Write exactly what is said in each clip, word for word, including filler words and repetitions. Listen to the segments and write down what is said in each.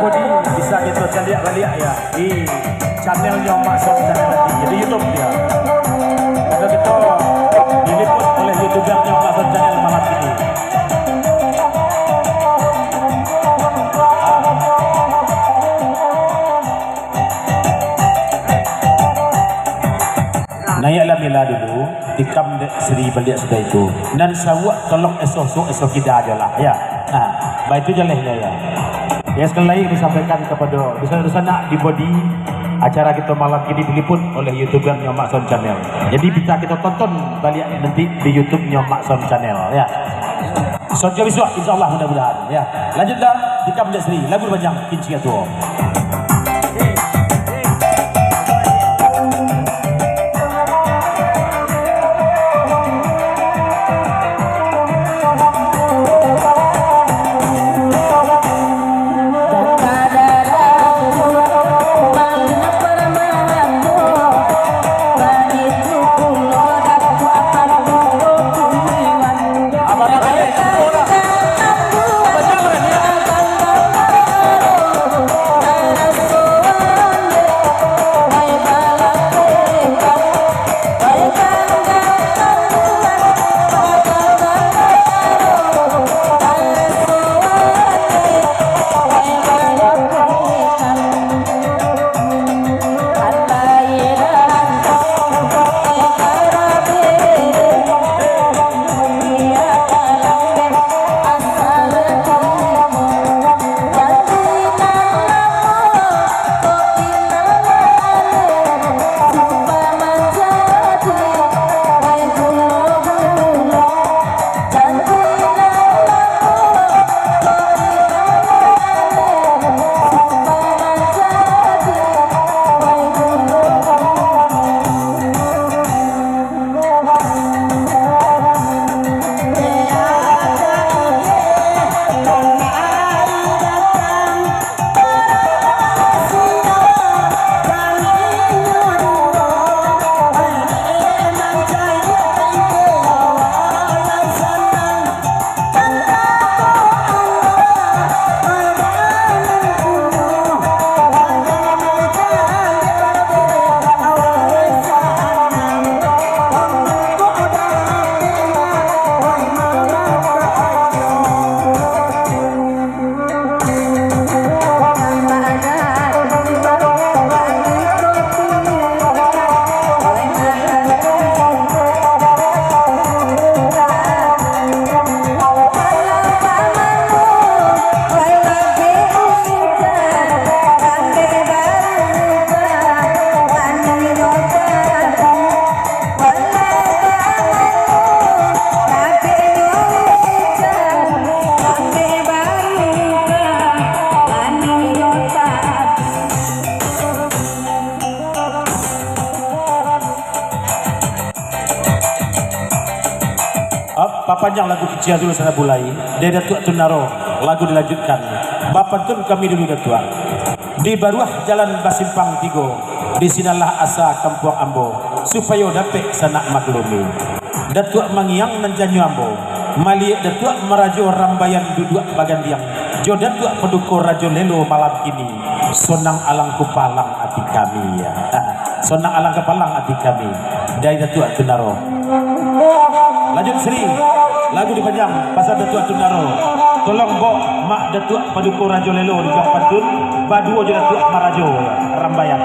Jadi, bisa kito caliak baliak, ya, di channelnyo Mak Son Channel di, di YouTube, ya. Karena kito diliput oleh YouTuber-nyo Mak Son Channel malam ini. Naiaklah Mila dulu, tikam dek Sri baliak sudah itu. Nan sauak tolong esoh suok esoh kida ajo lah, ya. Nah, baitu jalehnyo, ya. Ya, sekali lagi disampaikan kepada dunsanak-dunsanak di Bodi, acara kito malam kini diliput oleh YouTuber-nyo Mak Son Channel. Jadi, bisa kito tonton baliak nanti di YouTube-nyo Mak Son Channel, ya. Sonjo bisuak, insyaallah, mudah-mudahan, ya. Lanjutlah, tikam dek Sri, lagu panjang, Kincia Tuo. Ap, papanjang lagu Kincia Tuo sanak bulai, dari Datuak Tun Naro, lagu dilanjutkan. Bapantun kami dulu, Datuak. Di baruah jalan basimpang tigo, di sinanlah asa kampuang ambo, supayo dapek sanak maklumi. Datuak Mangiang nan janyo ambo, maliek Datuak Marajo Rambayan duduak bagandiang, jo Datuak Paduko Rajo Lelo malam kini, sonang alang kupalang ati kami, ya. Sonang alang kapalang ati kami, dari Datuak Tun Naro. Lanjut, Sri, lagu dipanjang, pasal Datuak Tun Naro. Tolong baok Mak Datuak Paduko Rajo Lelo di bang pantun, baduo jo Datuak Marajo Rambayan.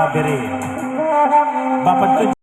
Bere. Bapantun